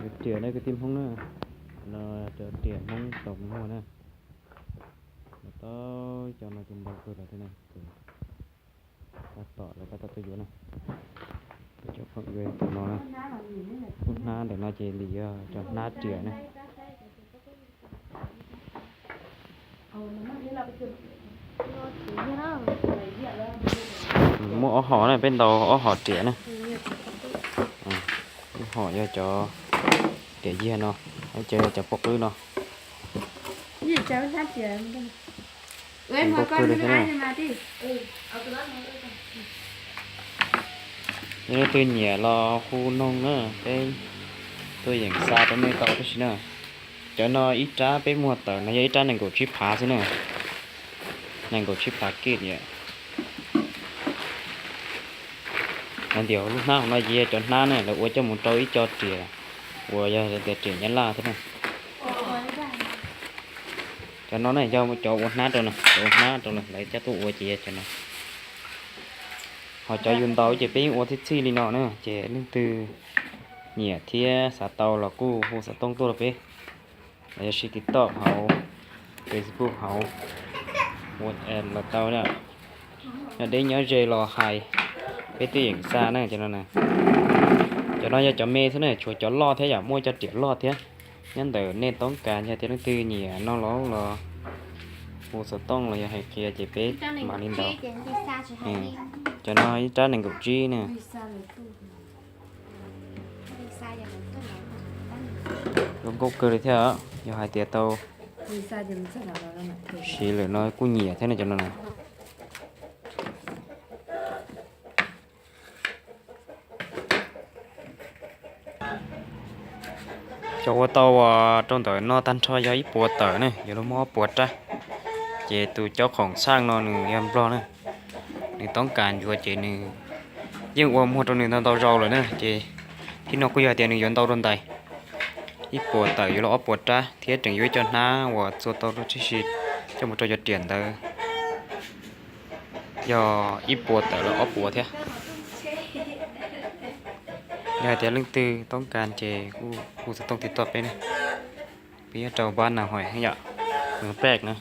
Riam na kwv tij Hmoob na, no cov riam Hmoob tau muag na. Lawv tau cov no ces ntau kawg lawm thiab na. Tab tom lawv tab tom tuaj yuav na. Cov phooj ywg tam no na, lub hnab ntawm no ces li yog cov hnab riam na. Muaj ob hom na, peb ntaus ob hom riam na. Ib hom yog cov riam yiag no, ib co yog cov poj qwb no. Npaum kawg li thiab na. Yog leej twg nyiam los hu noog na, peb tuaj yeem xa rau nej tau tab sis na. Cov no ib rab peb muag tawm no yog ib rab nees nkaum tsib phav xwb na. Nees nkaum tsib phav kij li. Hais tias lub hnab hauv no yog cov hnab na lawv ua coj mus rau ib co riam uas yog tias riam nyab laj thiab na. Cov no na yog cov ua hnab rau na, cov ua hnab rau na lawv coj tuaj ua ces yog cov no. Ho cov yus ntaus ces peb yeej ua txhij txhij li no na, ces leej twg nyiam thiab xav tau los kuj hu xov tooj tuaj rau peb, los yog siv TikTok hauv, Facebook hauv, WhatsApp los tau na. Nyob deb nyob ze los hais, peb twb yeem xa na cov no na. Cov no yog cov me xwb na, tshuav cov loj thiab yom, muaj cov riam loj thiab. Nyob ntawm nej toob kas yog tias leej twg nyiam no los los hu xov tooj los yog hais qhia ces peb mam li ntaus. Cov no ib rab nees nkaum tsib na. Zoo nkauj kawg li thiab, yog hais tias tau siv lawm no kuj nyiam thiab ne cov no na. Cov ua tau rau ntawm no tag nrho yog ib puas tawm ne, yuav luag muaj ob puas rab. Ces tus cov khoom xaj no nws yog nplog na, nws toob kas yuav ces nws yeej ua muag rau nws ntau ntau zaus lawm na, ces thib no kuj yog hais tias nws yuav ntau rau ntais. Ib puas tawm yuav luag ob puas rab thiab tseem yuav ib co hnab uas txua tau lub tsheb si coj mus rau cov riam ntawd yog ib puas tawm los ob puas thiab. Yog hais tias leej twg toob kas ces kuj hu xov tooj TikTok peb ne, peb nyob rau Npab Na Hoim yom, Mường Prek na.